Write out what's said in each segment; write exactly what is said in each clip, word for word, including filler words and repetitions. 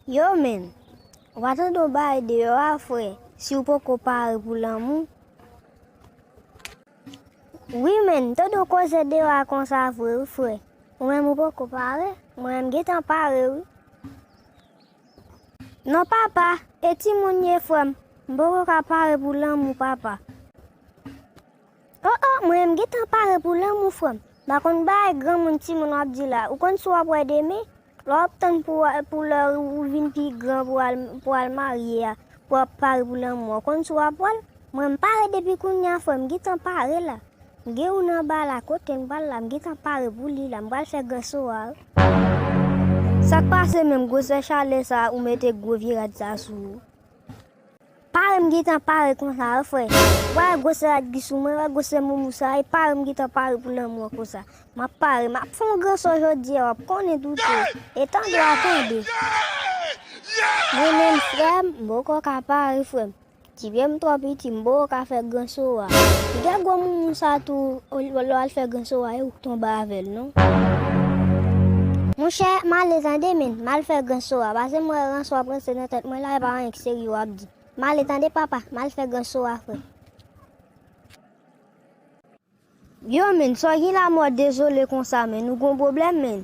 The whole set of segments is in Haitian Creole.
Yo, menn, w pa tande yon bagay deyò a, frè, si w poko pare pou lanmou. Wi, menn, m tande w koze deyò a konsa vre, wi, frè. Ou menm, ou poko pare? Mwen menm, m gentan pare, wi. Non, papa, e timoun ye, frè m. M poko ka pare pou lanmou, papa. O, o, mwen, m gentan pare pou lanmou, frè m. M pa konn bagay granmoun timoun w ap di la. Ou konn sa w ap wè demen? Lè w ap tann pou, pou lè ou vin pi gran pou al, pou al marye a, pou w ap pare pou lanmou a. Ou konn sa w ap wè l? Mwen, m pare depi kounye a, frè m. M gentan pare la. M gen youn anba la, kote m pral la, m gentan pare pou li la. M pral fè gran so a, wi. Sa k pase menm, gwosè chalè sa ou mete gwo vye rad sa sou ou? Pare m gentan pare konsa, wi, frè. Wè gwosè rad ki sou mwen, wè gwosè moumou sa, e pare m gentan pare pou lanmou an konsa. M ap pare, m ap fè yon gran so jodi a, w ap konnen tou tou. E tande w a tande. Mwen menm, frè m, m poko ka pare, frè m. Ti pye m twò piti, m poko ka fè gran so a. Piga gwo moumou sa tou, lè w al fè gran so a, e ou k tonbe avè l, non. Monchè, m ale tande, menn, m al fè gran so a. Pase m wè ranse w ap ranse nan tèt mwen la, e pa anyen k serye w ap di. M ale tande papa, m al fè gran so a, frè. Yo, menn, sa w gen la, mò dezole konsa, menn, ou gon pwoblèm, menn.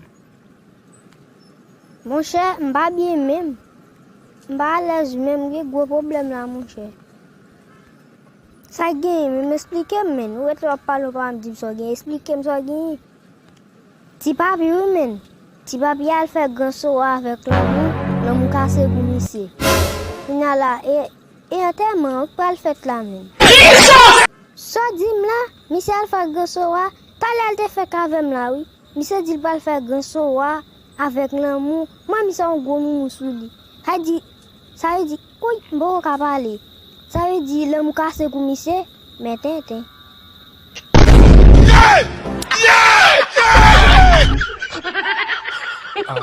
Monchè, m pa byen menm. M pa alèz menm, m gen gwo pwoblèm la, monchè. Sa k genyen menm, esplike m, menn. Ou rete w ap pale, w pa janm di m sa w genyen, esplike m sa w genyen. Ti papi wi, menn. Ti papi al fè gran so a avèk lanmou, lanmou kase kou misye. Kounye a la, e, e antèman an k pral fèt la menm. Sa w di m la, misye al fè gran so a, talè l te fèk avè m la wi. Misye di l pral fè gran so a avèk lanmou, manmi sa yon gwo moumou sou li. Sa di, sa vle di, kouy, m poko ka pale. Sa vle di lanmou kase kou misye, men tenten.